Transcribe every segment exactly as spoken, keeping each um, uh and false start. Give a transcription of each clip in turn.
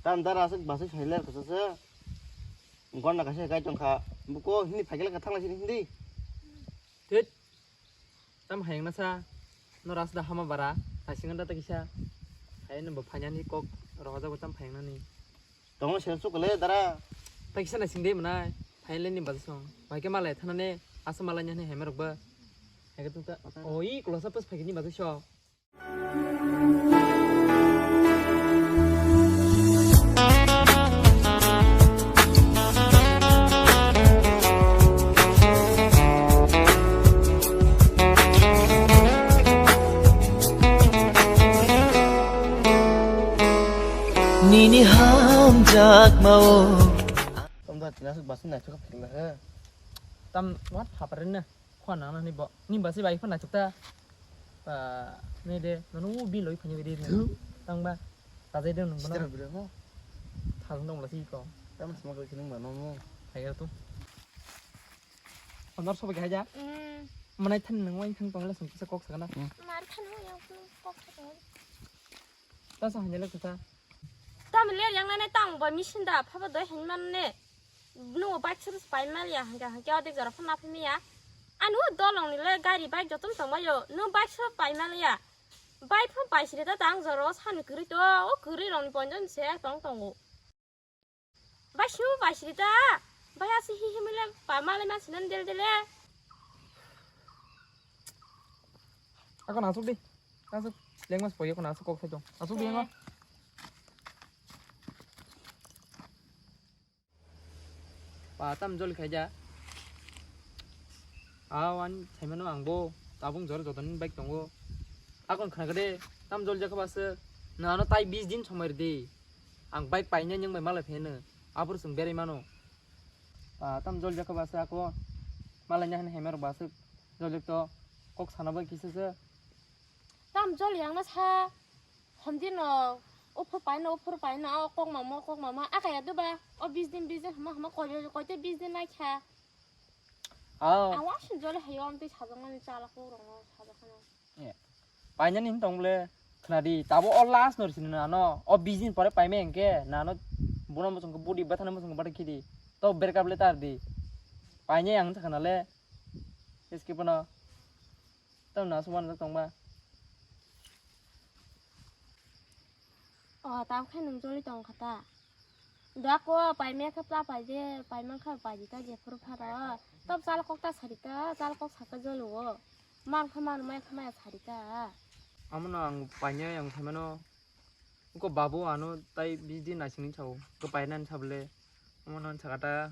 Tam dara aswk baswk sai ler kasa se. Gonna kaisa kai tongkha. Buko hini phaikele ka thanglai sini hindi. Thit. Tam hayang nasa. No ras da hama bara. Hasing da ta kisa. Hayang bo phanyani kok rohojago tam hayang nani. Tongo sel sukle dara. Ta kisa na sing de manai. Hayang le ni baswk. Bai ke malai thanane asa malai nyani hayang rok ba. Hayang tu ta. Oi klosa pas phagini baswk so. Nini hamjakmao. Tongda tina suk basing naithok phela he. Tam wat phaparin na. Khua nang nani bo. Ni basi bai phana chukta. Ba, ni de, nanu bi loi phani de. Tang ba. Tajai de nung bono. Sitra bira mo. Thang dong la si ko. Tam sama ko kining ba no mo. Hai ga tu. Honor sobo ga ja. Mm. Manai than nang wai thang tong la sung kisa kok sagana. Mar than ho yang kok sagana. Ta sa hanya le ta. Tam le yang nane tang ba misin da phaba doi hin man ne. Nungo bike suru pai mal ya hangke hangke odek jora phano naphai maya. Ani o dolong ni le gari bike jotom tongbaio. Nung bike suru pai mal ya. Bike phano pai siri ta tang jora o sani kwrwi to. O kwrwi rong ni ponjon se tong tongo. Bike suru pai siri ta. Bike asi hi hi mile pa mal ma sinan del dele. Ako nasuk di. Nasuk. Lengmas poyo ko nasuk kok sai tong. Nasuk di ngo. Pa tam jol khaija. Awan saimano ang bo tabung jor joton bike tongo. Akon khna gede tam jol jakha bas. Na ano tai bis din somai di. Ang bike paina nyang bai malai pheno. Abur sung berai mano. Pa tam jol jakha bas ako. Malai nyahne hemar bas. Jol jak to kok sana bai kisa se. Tam jol yang na sa. Homdi no, uphur pai no, uphur pai no, o kok mamo, kok mamo, aka ya duba, o bis din, bis din, hama, hama, koi, koi te bis din nai kha. Oh. Awa sin jole hayo, am tei sajak mani chala ko rong, sajak mani. Painani hin tong ble, khna di, tabo o last nor sini na no, o bis din pore pai me engke, na no, bono mo songko budi, bathana mo songko bata khidi, to berkap le tar di. Painai ang thakana le, eski pono. Tamo na suman jak tongba. O, tam khai nung joli tong kha ta. Da ko, pai me kha ta pai je, pai man kha pai di ta je phuru pharo. Tam chal kok ta sari ta, chal kok saka jolo. Man kha man, mai kha mai sari ta. Amo no ang pai ne ang thai mano. Ko babu ano tai bidi naising sao. Ko pai nan sable. Amo non sakata.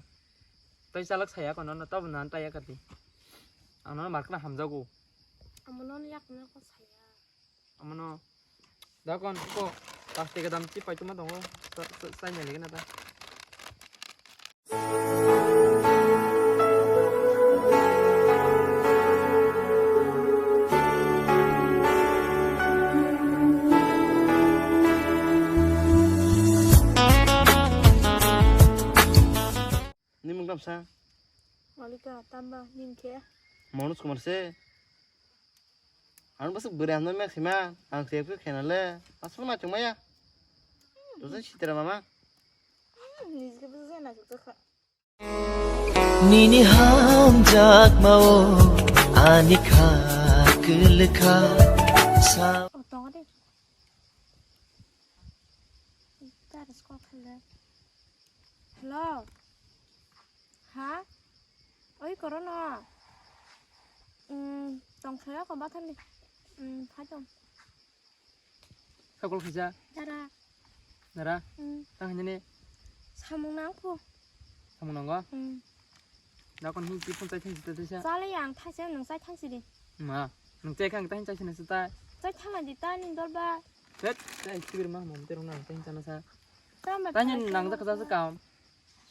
Tai chalak saya kono no tab nan tai yakati. Ano markna hamjago. Amo non yak no ko saya. Amo no. Da kon ko plastic dam chi pai tuma tongo. Sa, sa, sai mele na ta. Nimung tamsa? Malika, tamba, ning khe? Manoj Kumar se. Ang bwswk bwrwi hamjaknai maya sima, ang se khe khena le, aswk naithok maya. Dosa sitra mama. Hmm, nijikhe bwswk se naithok jakha. Nini hamjakmao ani kha kwlwkha sa. Oh, tongo de. Hello. Ha? Oi, korono. Hmm, tong khe ako bathani. Hmm, phai tong. Sakol khaisa? Dara. Dara? Hmm. Tang hini? Samung nang phu. Samung nango? Hmm. Dakon hi ki phun chai thang sita tisa? Chale yang thaisa nung chai thang sidi. Ma, nung chai khang tang chai sini sita. Chai thang di ta ning dol ba. Chet, chai sibir ma mom terung nang chai chana sa. Tama tanya nang jak jak kam.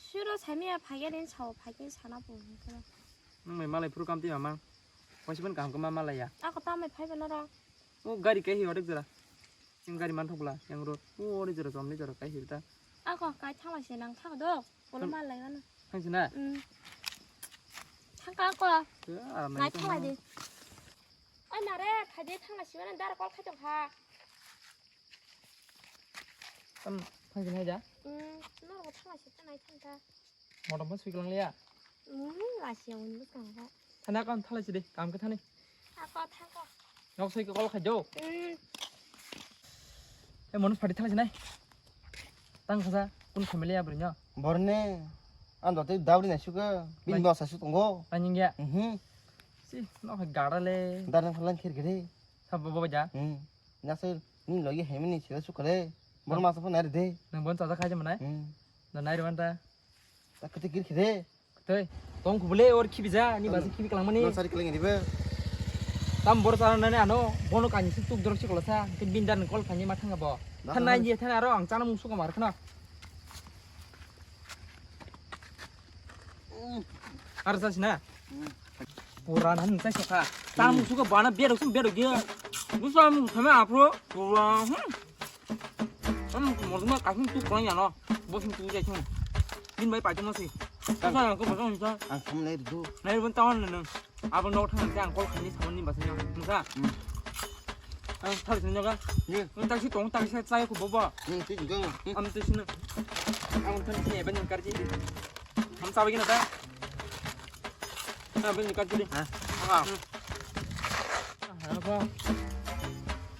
Suro sami ya phage den sao phage sana phu. Nung mai malai phuru kam ti mama. Kosi ban kam kama malai ya. Ako tama phai ba nara. O gari kai hi odek jora. Yang gari man thokla yang ro. O odek jora jom ni jora kai hi ta. Ako kai thang lai se nang thang do. Polo mal lai gana. Thang sina. Hmm. Thang ka ko. Ngai thang lai de. Oi mare phai de thang lai si gana dar kol khai tong kha. Tam Thang sini aja. Hmm, norok thang laisi ta nai thang ta. Motom pho swiklang liya. Hmm, laisi ya win bwskang kha. Thani akon thang laisi de, kam khe thani. Ako thang ko. Nok soi ke kol khai jo. Hmm. Eh, Manoj party thang laisi nai. Tang khasa, kun family ya bri nyo. Borne, ang dote dauri nai suka. Bin Bai. Basa su tongo. Anjing ya. Mhm. Si, nok gara le. Darang phalang khir gede. Sabo baba ja. Hmm. Nasir, ni logi hemini sila sukale. Bor masa pho nari de. Nang bon chaja khai jama nai. Hmm. No nai rwanta. Ta kete gir khide. Tei, tong kubule or khibi ja, ni basi khibi kelang mani. No sari kelang ribe. Tam bor chana nani ano, bono kani sik tuk dorok sik kolasa, ke bindar ni kol phani ma thanga bo. Than nai je than aro ang chana mung suka mar khna. Ar sa sina. Pura nan sai soka. Tam suka bana bero sum bero ge. Busa mu thame apro. Pura. Hmm. Am morma kasing tu kono yano. Bosing tu jai chung. Bin bai pai chung si. Sa ko bosong sa. Ang sam nai du. Nai bun tawon nang. Abo nok thang ang kol khani samani basanya. Musa. Ang thar sini ga. Ni. Ang taksi tong taksi sai ko bobo. Ni ti jeng. Am taksi na. Ang taksi ne ban karji. Ham sabi na ta. Na ban karji. Ha. Ha. Apa?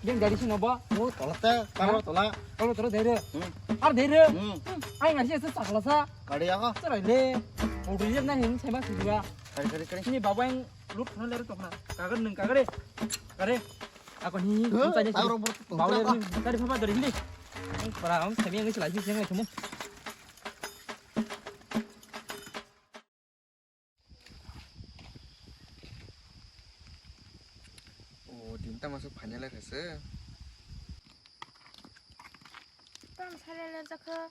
Ding dari sini apa? Oh, tola ta. Kamar tola. Kamar tola dari. Ar dari. Ai ngari sa sakla sa. Kari apa? Serai le. Udah lihat na hin saya masih juga. Kari kari kari. Ini bawa yang Lut khana lere tokna. Kagar nung kagare. Kare. Ako ni. Huh? Tanya sini. Taro bot. Bau lere nung. Tadi papa dari hindi. Para ang semi yang sila sih yang kamu. Oh, dinta masuk panel ya kase. Tam sale le jakha.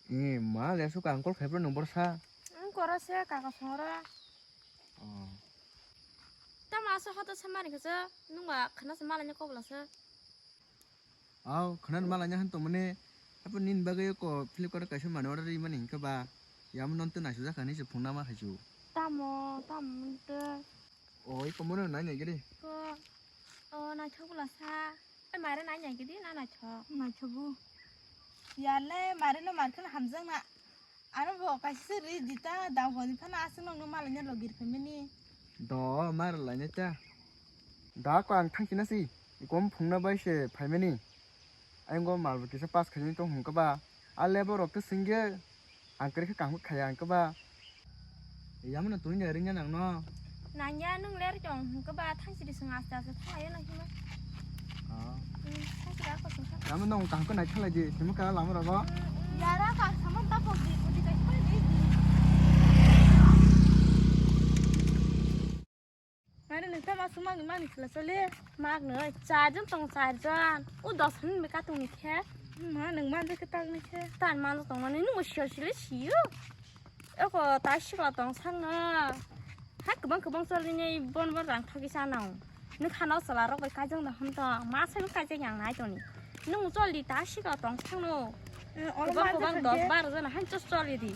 Eh, ma le suka angkol khebro nombor sa. Ang kora se kaka songora. Oh. Tamo aso hoto samani kasa nungba khana se malanya kobla sa. Aw, khana malanya han to mane. Apo nin bagay ko Flipkart kaisa mani order ri mani hinka ba. Yam non te nasu jakha ni se phone nama haju. Tamo, tamo te. Oi, komono nai nai gede. Ko, o naithok bwla sa. Ai mare nai nai gede na naithok. Naithok bu. Yale mare no mar khana hamjak na. Aro bo kaisa se ri dita dam honi phana aswk nokno malai na logir phaimani. Do mar lai nai ta. Da ko ang thang kina si. Ikom phungna bai se phaimani. Ayang go mal bo kisa pass khaini tong hung kaba. A level rok to singye. Ang kre khe kaham khaya ang kaba. Yamano tuni ya ringya nang no. Nangya nung ler jong hung kaba thang siri sung aste aste thang ayo nang hima. Ah. Hmm, thang siri ako sung thang. Yamano nung kaham ko nai khalai di. Sima ka lama rogo. Hmm, hmm. Yara ka saman ta pok di, pok di kai pok di. Mane nung tamo aswk mangni mangni sila sole. Mak noi charjon tong charjon. O dos han me katung ni khe. Ma nung manja khe tang ni khe. Tan manja tong nani nung sio sile sio. Eko ta sikla tong sang no. Ha kwbang kwbang choli ni bon bon rang thoki sa nang. Nung khana chwla rok bai kajang da hwn tong. Ma sai kajang yang nai toni. Nung choli ta sikla tong sang no. Oro kwbang kwbang dos bar jona han chos choli di.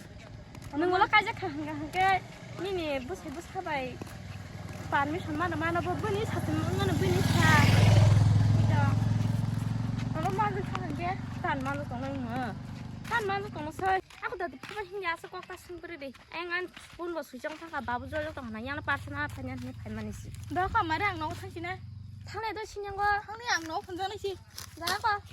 Nung ulo kaijak kha hwnkha hwnkhe nini bwsai bwsa bai permission mano mano bo bini satung mano bini sa. Ito. Oro manjak kha hwnkhe tan manjak tongnai wngma. Tan manjak tongno sai. Ako dadu phaba himya asa kok ta sungkri di. Ayang an spoon bo suijak thangkha babu jol jok tongna yang personal phanya hini phaimani si. Doko mare ang nogo thangsi na. Thangnai do sinyango. Thangni ang nogo phunjaknai si. Dako.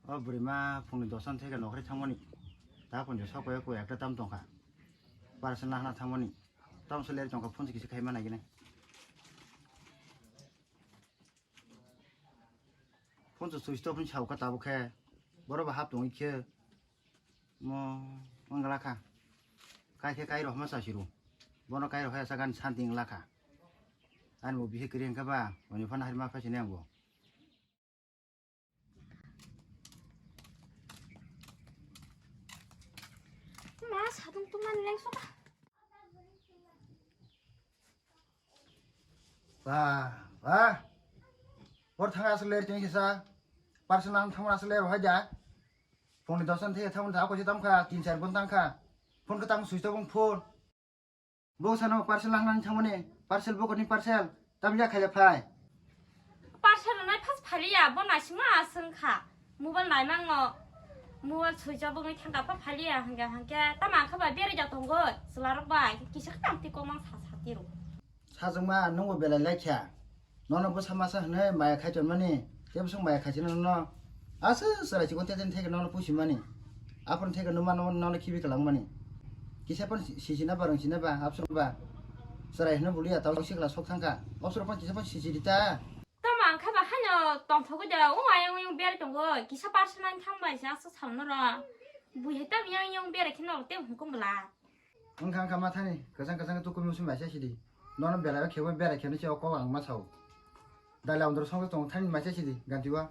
O bwrwima phungni dosan theke nokhri thangmani. Ta phunjo sokoi koi ekta tam tongkha. Parasana hana thangmani. Tam se ler tongkha phone se kisi khaima nai gini. Phone se switch off ni sauka tabuk khe. Boro ba hap tongwi khe. Mo wngla kha. Kai khe kai rohma sasiru. Bono kai rohya sagan santi wngla kha. Ani bo bihe kiri hwnkhe ba, oni phano harima phaisini ang bo. Ma, satung tungmani lengsoka. Ba, ba. Bor thang asle ler tini kisa. Parcel nang thang asle ler hoi ja. Phone ni dosan theke thang ta ko tam kha, tin char gun tang kha. Phone ka tang switch off phone. Bo sano parcel nang nang thang mani. Parcel bo ko ni parcel. Tam ya khaile phai. Parcel nai phas phaliya, bo naisingma aswng kha. Mobile naimango. Mobile switch off wngwi thangkha pha phaliya hwnkhe hwnkhe. Tamo ang khe bai berajak tongo. Chwlarok bai kisa khe tang twi kokmang sa sa tiro. Sajwkma nwngbo belai laikha. Nono bwsa masa hwnwi maya khai tonmani. Tei bwswk maya khaisino nono. Aswk chwrai chikon tei tei theke nono pusimani. Aphuru theke nwma nono khibi kwlangmani. Kisa phano sisina ba rwngsina ba absoro ba. Chwrai hwnwi buliya tau sikla sok thangkha. Absoro phano kisa phano sisi rita. Tamo ang khe ba haino tongthogwi da, o ayang oyang berai tongo, kisa parcel nang thang bai se aswk salno ro. Bui hai tam yang yang berai khe norok tei hungkong bwla. Wngkha wngkha mathani, kwchang kwchang tukui musu maisa sidi. Nono belai o khebo berai kheno se o kok ang ma sao. Daila ondro songwi tongo thani maisa sidi, ganti wa.